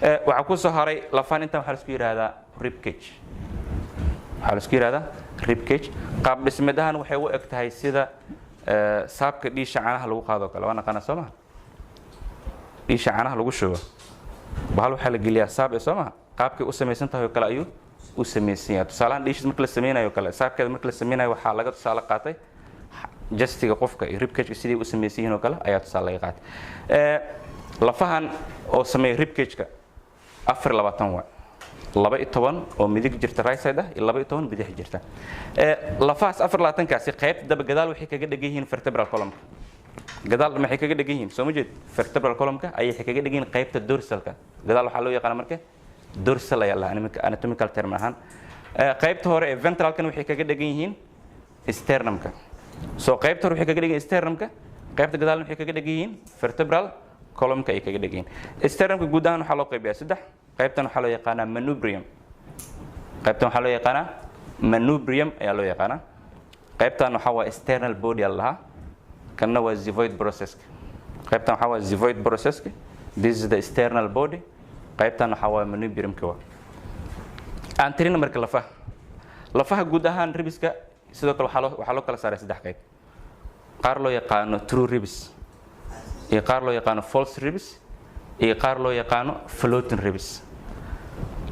Waxaa ku soo haray lafaan intan, waxaa la isku yidhahdaa rib cage. Waxaa la isku yidhahdaa rib cage. Qaab dhismeed ahaan waxay u eg tahay sida saabka dhiisha caanaha lagu qaado kale. Waa naqaanaa, soo maha? Dhiisha caanaha lagu shubo bahal waxaa la geliyaa saab ee, soo maha? Qaabkay u samaysan tahay oo kale ayuu u samaysan yahay. Tusaalahaan, dhiishis marka la sameynayo kale, saabkeeda marka la sameynayo, waxaa laga tusaale qaatay chestiga qofka iyo rib cageka sidii u samaysan yihiin oo kale ayaa tusaale laga qaatay. Lafahan oo sameeya rib cageka 24 waa 12 oo midig jirta, right side ah, iyo 12 bidix jirta. Lafahaas 24-kaasi qaybta daba gadaal waxay kaga dhegan yihiin vertebral column. Gadaal maxay kaga dhegan yihiin? Soo ma jeed? Vertebral column-ka ayay kaga dhegan yihiin qaybta dorsalka. Gadaal waxaa loo yaqaana marka dorsal ayaa lahaa anatomical term ahaan. Qaybta hore ee ventralkan waxay kaga dhegan yihiin sternumka. So qaybta hore waxay kaga dhegan yihiin sternumka, qaybta gadaalna waxay kaga dhegan yihiin vertebral column-ka ay kaga dhegan yihiin. Sternumka guud ahaan waxaa loo qaybiyaa saddex. Qaybtan waxaa loo yaqaanaa manubrium. Qaybtan waxaa loo yaqaanaa manubrium ayaa loo yaqaanaa. Qaybtan waxaa waa sternal body aa lahaa. Kanna waa xiphoid process. Qaybtan waxaa waa xiphoid process. This is the sternal body. Qaybtan waxaa waa manubriumka. Waa aan tirina marka lafaha. Lafaha guud ahaan ribska sidoo kale waxaa loo kala saaray saddex qayb: qaar loo yaqaano true ribs, iyo qaar loo yaqaano false ribs, iyo qaar loo yaqaano floating ribs.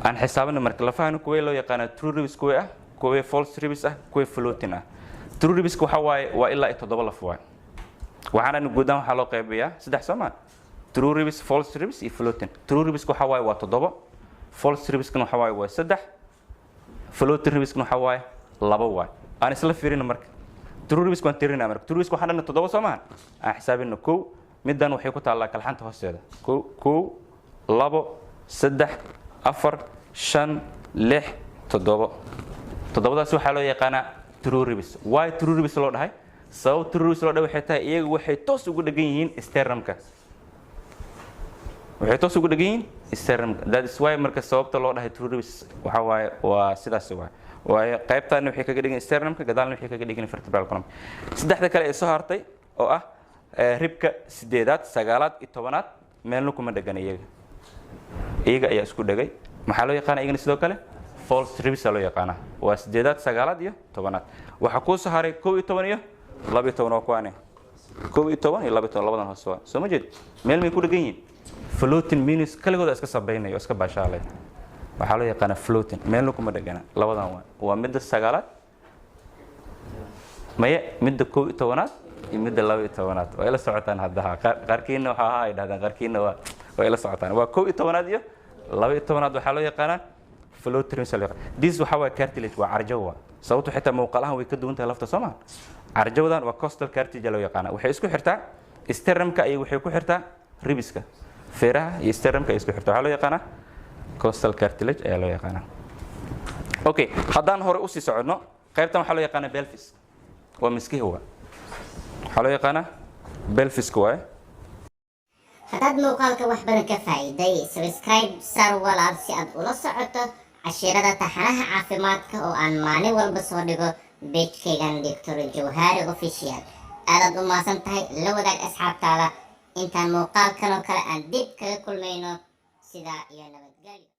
Aan xisaabina marka lafahani kuwee loo yaqaano true ribs, kuwee ah, kuwee false ribs ah, kuwee floating ah. True ribska waxa waaye waa ilaa iyo toddoba laf waay. Waxaana guud ahaan waxaa loo qaybiyaa saddex, soo maa? True ribs, false ribs iyo floating. True ribska waxa waaye waa toddobo, false ribskana waxa waaye waa saddex, floating ribskana waxa waaye labo waay. Aan isla fiirino marka. True ribska waan tirinaa marka. True ribska waxaan dhanna toddoba, soo maaha? Aan xisaabino. Kow, middan waxay ku taallaa kalxanta hoosteeda. Kow, kow, labo, saddex, afar, shan, lix, toddobo. Toddobadaas waxaa loo yaqaanaa true ribs. Why true ribs loo dhahay? Sabab true ribs loo dhahay waxay tahay iyagu waxay toos ugu dhegan yihiin sternumka. Waxay toos ugu dhegan yihiin sternumka. That is why marka sababta loo dhahay true ribs waxa waaye waa sidaas waay. Waayo, qaybtaana waxay kaga dhegan sternumka, gadaalna waxay kaga dhegan vertebral column. Saddexda kale ee soo hartay oo ah ribka sideedaad, sagaalaad iyo 10aad meelna kuma dhegan iyaga. Iyaga ayaa isku dhegay. Maxaa loo yaqaana iyagana? Sidoo kale false ribs loo yaqaanaa. Waa sideedaad, sagaalaad iyo 10aad. Waxaa kuu soo haray 11 iyo 12. Waa kuwaane, 11 iyo 12, labadan hoose waa. Soo ma jeed? Meel may ku dhegan yihiin? Floating means kaligooda iska sabaynaya oo iska baashaalay. Waxaa loo yaqaanaa floating, meelna kuma dhegana. Labadan waa midda sagaalaad, maye, midda 11aad iyo midda 12aad. Waa ila socotaan haddaha? Qaarkiina waxa ahaa ay dhahdaan, qaarkiina waa ila socotaan. Waa 11aad iyo 12aad. Waxaa loo yaqaanaa floating ribs loo yaqaan. This waxa waa cartilage, waa carjaw. Waa sababto xitaa muuqaalahan way ka duwan tahay lafta, soo ma? Carjawdan waa costal cartilage loo yaqaana. Waxay isku xirtaa sternumka iyo waxay ku xirtaa ribska. Feeraha iyo sternumka ay isku xirtaa. Waxaa loo yaqaanaa costal cartilage ayaa loo yaqaanaa. Okay, haddaan hore usii soconno, qaybtan waxaa loo yaqaanaa pelvis. Waa miskihi. Waa waxaa loo yaqaanaa pelviska waaye. Haddaad muuqaalka wax badan ka faa'iiday, subscribe saar, walaal, si aad ula socoto cashiirada taxanaha caafimaadka oo aan maalin walba soo dhigo pagekaygan Doctor Jawhari Official. Aadaad u mahadsan tahay. La wadaag asxaabtaada. Intaan muuqaalkan oo kale aan dib kaga kulmayno, sidaa iyo nabadgelyo.